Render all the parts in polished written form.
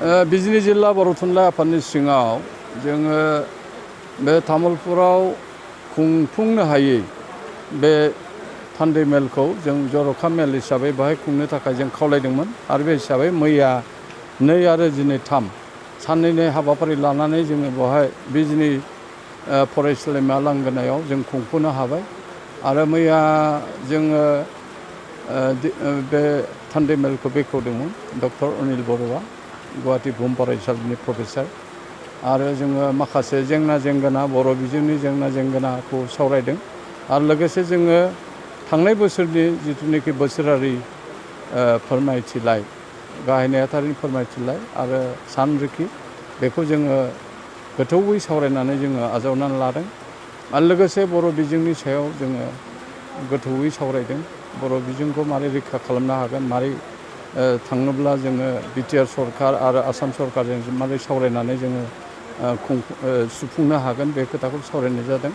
बिजनी जिल्ला बर' थुनलाइ आफादनि सिङाव जोङो बे तामुलपुराव खुंफुंनो हायै बे थान्दै मेलखौ जों जर'खा मेल हिसाबै बाहाय खुंनो थाखाय जों खावलायदोंमोन आरो बे हिसाबै मैया 2 आरो दिनै 3 साननैनि हाबाफारि लानानै जोङो बेवहाय बिजनी फरायसालिमा लांगोनायाव जों खुंफुंनो हाबाय आरो मैया जोङो बे थान्दै मेलखौ बेखेवदोंमोन डक्टर अनिल बरुवा गुवाहाटी बुहुम फरायसालिनि प्रफेसार आरो जोङो माखासे जेंना जेंगोना बर' बिजोंनि जेंना जेंगोनाखौ सावरायदों आरो लोगोसे जोङो थांनाय बोसोरनि जिथुनाखि बोसोरारि फोरमायथिलाय गाहाय नेहाथारिनि फोरमायथिलाय आरो सानरिखि बेखौ जोङो गोथौवै सावरायनानै जोङो आजावनानै लादों आरो लोगोसे बर' बिजोंनि सायाव जोङो गोथौवै सावरायदों बर' बिजोंखौ मारै रैखा खालामनो हागोन मारै थाङोब्ला जोङो बिटिआर सरकार आरो आसाम सरकारजों मारै सावरायनानै जोङो सुफुंनो हागोन बे खोथाखौ सावरायनाय जादों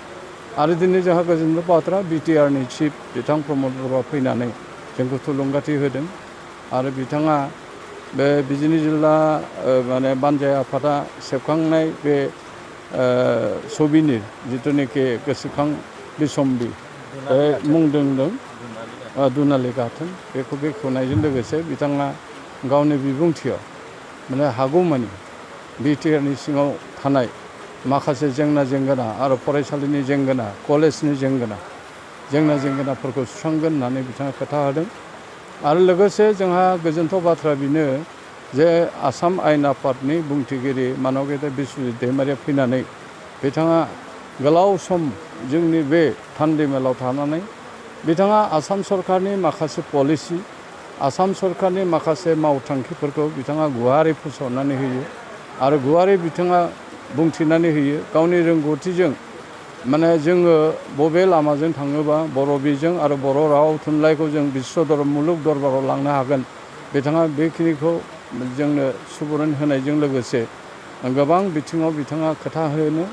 आरो दिनै जोंहा गोजोनथाव बाथ्रा बिटिआरनि चिफ बिथां प्रमद बर'आ फैनानै जोंखौ थुलुंगाथि होदों आरो बिथाङा बे बिजनी जिल्ला माने बानजाय आफादा सेबखांनाय बे सबिनि जिथुनाखि गोसोखां बिसम्बि मुं दोनदों दुनालि गाथोन बेखौ बेखेवनायजों लोगोसे बिथाङा गावनि बिबुंथियाव माने हागौमानि बिटिआरनि सिङाव थानाय माखासे जेंना जेंगोना आरो फरायसालिनि जेंगोना कलेजनि जेंना जेंगोनाफोरखौ सुस्रांगोन होननानै बिथाङा खोथा होदों आरो लोगोसे जोंहा गोजोनथाव बाथ्रा बेनो जे आसाम आयेन आफादनि बुंथिगिरि मानव गेदेर बिस्वजित दैमारिया फैनानै बिथाङा गोलाव सम जोंनि बे थान्दै मेलाव थानानै बिथाङा आसाम सरकारनि माखासे पलिसि आसाम सरकारनि माखासे मावथांखिफोरखौ बिथाङा गुवारै फोसावनानै होयो आरो गुवारै बिथाङा बुंथिनानै होयो गावनि रोंगौथिजों माने जोङो बबे लामाजों थाङोबा बर' बिजों आरो बर' राव थुनलाइखौ जों बिश्व मुलुग दरबाराव लांनो हागोन बिथाङा बेखिनिखौ जोंनो सुबुरुन होनायजों लोगोसे गोबां बिथिङाव बिथाङा खोथा होनो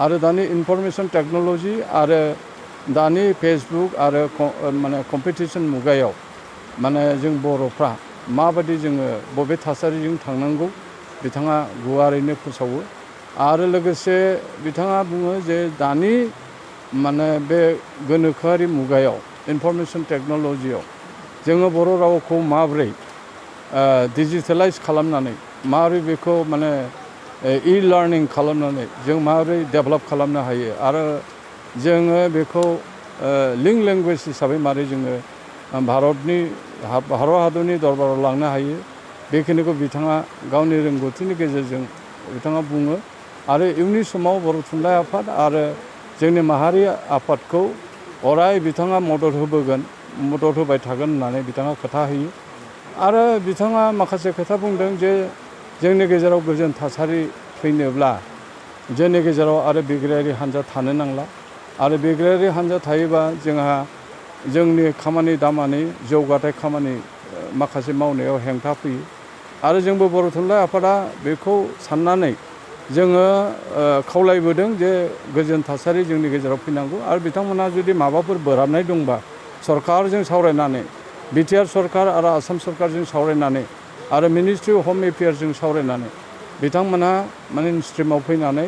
आरो दानि इनफरमेसन टेक्न'लजि आरो दानि फेसबुक आरो माने कम्पिटिसन मुगायाव माने जों बर'फ्रा माबायदि जोङो बबे थासारिजों थांनांगौ बिथाङा गुवारैनो फोसावो आरो लोगोसे बिथाङा बुङो जे दानि माने बे गोनोखोआरि मुगायाव इनफरमेसन टेक्न'लजियाव जोङो बर' रावखौ माबोरै डिजिटेलाइज खालामनानै माबोरै बेखौ माने लार्निं खालामनानै जों माबोरै डेभेलप खालामनो हायो आरो जोङो बेखौ लिंक लेंगुवेज हिसाबै मारै जोङो भारत हादरनि दरबाराव लांनो हायो बेखिनिखौ बिथाङा गावनि रोंगौथिनि गेजेरजों बिथाङा बुङो आरो इयुननि समाव बर' थुनलाइ आफाद आरो जोंनि माहारि आफादखौ अराय बिथाङा मदद होबाय थागोन होननानै बिथाङा खोथा होयो आरो बिथाङा माखासे खोथा बुंदों जे जोंनि गेजेराव गोजोन थासारि फैनोब्ला जोंनि गेजेराव आरो बिग्रायारि हान्जा थानो नांला आरो बिग्रायारि हान्जा थायोबा जोंहा जोंनि खामानि दामानि जौगाथाय खामानि माखासे मावनायाव हेंथा फैयो आरो जोंबो बर' थुनलाइ आफादा बेखौ साननानै जोङो खावलायबोदों जे गोजोन थासारि जोंनि गेजेराव फैनांगौ आरो बिथांमोनहा जुदि माबाफोर बोराबनाय दंबा सरकारजों सावरायनानै बिटिआर सरकार आरो आसाम सरकारजों सावरायनानै आरो मिनिस्ट्रि अफ हम एफेयार्सजों सावरायनानै बिथांमोनहा माने स्ट्रिमाव फैनानै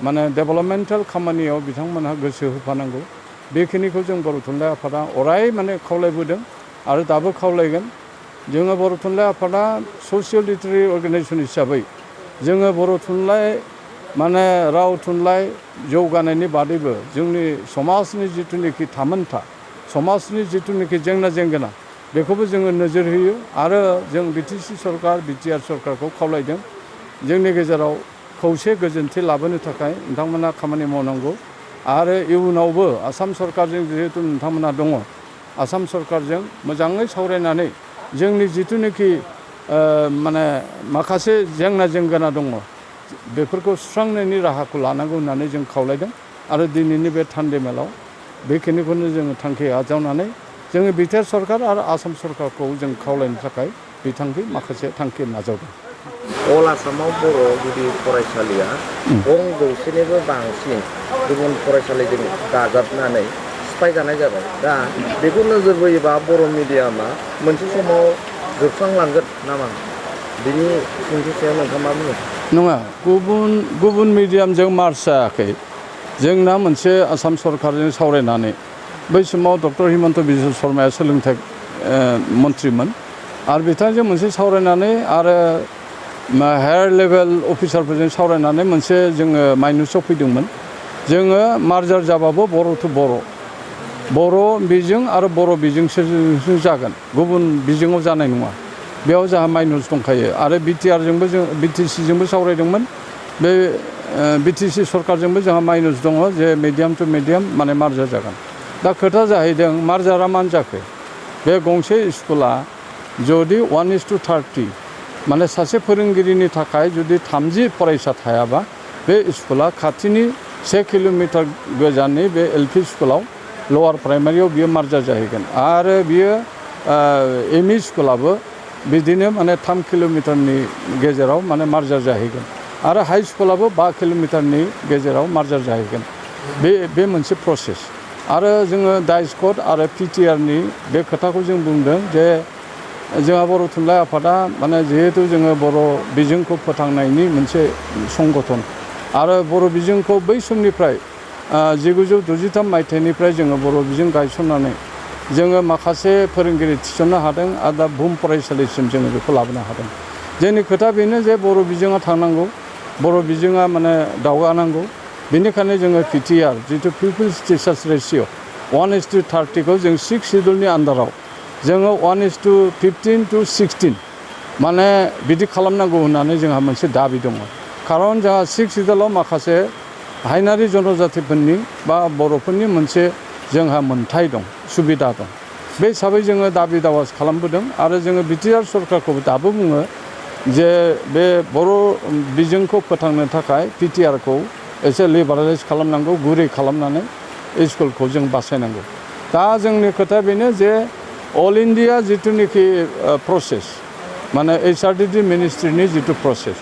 माने डेभेलपमेन्टेल खामानियाव बिथांमोनहा गोसो होफानांगौ बेखिनिखौ जों बर' थुनलाइ आफादा अराय माने खावलायबोदों आरो दाबो खावलायगोन जोङो बर' थुनलाइ आफादा ससियेल लिटारेरि अर्गेनाइजेसन हिसाबै जोङो बर' थुनलाइ माने राव थुनलाइ जौगानायनि बादैबो जोंनि समाजनि जिथुनाखि थामोनथा समाजनि जिथुनाखि जेंना जेंगोना बेखौबो जोङो नोजोर होयो आरो जों बिटिसि सरकार बिटिआर सरकारखौ खावलायदों जोंनि गेजेराव खौसे गोजोनथि लाबोनो थाखाय नोंथांमोना खामानि मावनांगौ आरो इयुनावबो आसाम सरकारजों जिहेतु नोंथांमोना दङ आसाम सरकारजों मोजाङै सावरायनानै जोंनि जिथुनाखि माने माखासे जेंना जेंगोना दङ बेफोरखौ सुस्रांनायनि राहाखौ लानांगौ होननानै जों खावलायदों आरो दिनैनि बे थान्दै मेलाव बेखिनिखौनो जोङो थांखि आजावनानै जोङो बिटिआर सरकार आरो आसाम सरकारखौ जों खावलायनो थाखाय माखासे थांखि नाजावदों अल आसामाव बर' गुदि फरायसालिया गं जौसेनिबो बांसिन गुबुन फरायसालिजों दाजाबनानै सिफायजानाय जाबाय दा बेखौ नोजोर बोयोबा बर' मिडियामा मोनसे समाव जोबस्रांलांगोन नामा बिनि सोंथि सायाव नोंथाङा मा बुङो? नङा गुबुन मिडियामजों मार्च जायाखै जोंना मोनसे आसाम सरकारजों सावरायनानै बै समाव डक्टर हिमन्त बिश्व शर्माया सोलोंथाइ मन्थ्रिमोन आरो बिथांजों मोनसे सावरायनानै आरो हायार लेभेल अफिसारफोरजों सावरायनानै मोनसे जोङो माइनसाव फैदोंमोन जोङो मार्जार जाबाबो बर' टु बर' बिजों आरो बर' बिजोंसो जागोन गुबुन बिजोङाव जानाय नङा बेयाव जोंहा माइनस दंखायो आरो बिटिआरजोंबो जों बिटिसिजोंबो सावरायदोंमोन बे बिटिसि सरकारजोंबो जोंहा माइनस दङ जे मिडियाम टु मिडियाम माने मार्जार जागोन दा खोथा जाहैदों मार्जारा मानो जाखो बे गंसे स्कुला जुदि 1:30 माने सासे फोरोंगिरिनि थाखाय जुदि 30 फरायसा थायाबा बे स्कुला खाथिनि 1 किल'मिटार गोजाननि बे एलपि स्कुलाव लवार प्राइमारियाव बियो मार्जार जाहैगोन आरो बियो एमइ स्कुलाबो बिदिनो माने 3 किल'मिटारनि गेजेराव माने मार्जार जाहैगोन आरो हाई स्कुलाबो 5 किल'मिटारनि गेजेराव मार्जार जाहैगोन बे मोनसे प्रसेस आरो जोङो डाइसकट आरो पिटिआरनि बे खोथाखौ जों बुंदों जे जोंहा बर' थुनलाइ आफादा माने जिहेतु जोङो बर' बिजोंखौ फोथांनायनि मोनसे संगठन आरो बर' बिजोंखौ बै समनिफ्राय 1963 मायथाइनिफ्राय जोङो बर' बिजों गायसननानै जोङो माखासे फोरोंगिरि थिसननो हादों आरो दा बुहुम फरायसालिसिम जोङो बेखौ लाबोनो हादों जोंनि खोथा बेनो जे बर' बिजोङा थांनांगौ बर' बिजोङा माने दावगानांगौ बेनिखायनो जोङो पिटिआर जिथु पिपल्स टिचार्स रेशिय' 1:30 खौ जों 6 सिडुलनि आन्दाराव जोङो 1:15 to 16 माने बिदि खालामनांगौ होननानै जोंहा मोनसे दाबि दङ खारन जोंहा 6 सिडुलाव माखासे हायनारि जनजातिफोरनि बा बर'फोरनि मोनसे जोंहा मोनथाय दं सुबिदा दं बे हिसाबै जोङो दाबि दावा खालामबोदों आरो जोङो बिटिआर सरकारखौबो दाबो बुङो जे बे बर' बिजोंखौ फोथांनो थाखाय पिटिआरखौ एसे लिबारेलाइज खालामनांगौ गुरै खालामनानै स्कुलखौ जों बासायनांगौ दा जोंनि खोथाया बेनो जे अल इन्डिया जिथुनिखि प्रसेस माने HRDD मिनिस्ट्रिनि जिथु प्रसेस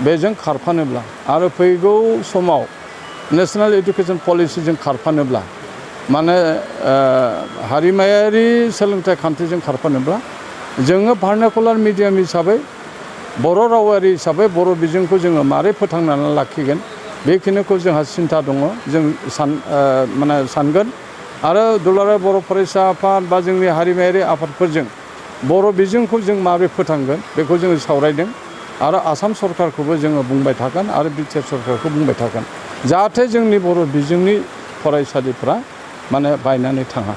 बेजों खारफानोब्ला आरो फैगौ समाव नेशनेल एडुकेशन पलिसिजों खारफानोब्ला माने हारिमायारि सोलोंथाइ खान्थिजों खारफानोब्ला जोङो भार्नाकुलार मिडियाम हिसाबै बर' रावारि हिसाबै बर' बिजोंखौ जोङो मारै फोथांनानै लाखिगोन बेखिनिखौ जोंहा सिन्था दङ जों सानगोन आरो दुलाराय बर' फरायसा आफाद बा जोंनि हारिमायारि आफादफोरजों बर' बिजोंखौ जों माबोरै फोथांगोन बेखौ जोङो सावरायदों आरो आसाम सरकारखौबो जोङो बुंबाय थागोन आरो बिटिआर सरकारखौ बुंबाय थागोन जाहाथे जोंनि बर' बिजोंनि फरायसालिफ्रा माने बायनानै थाङा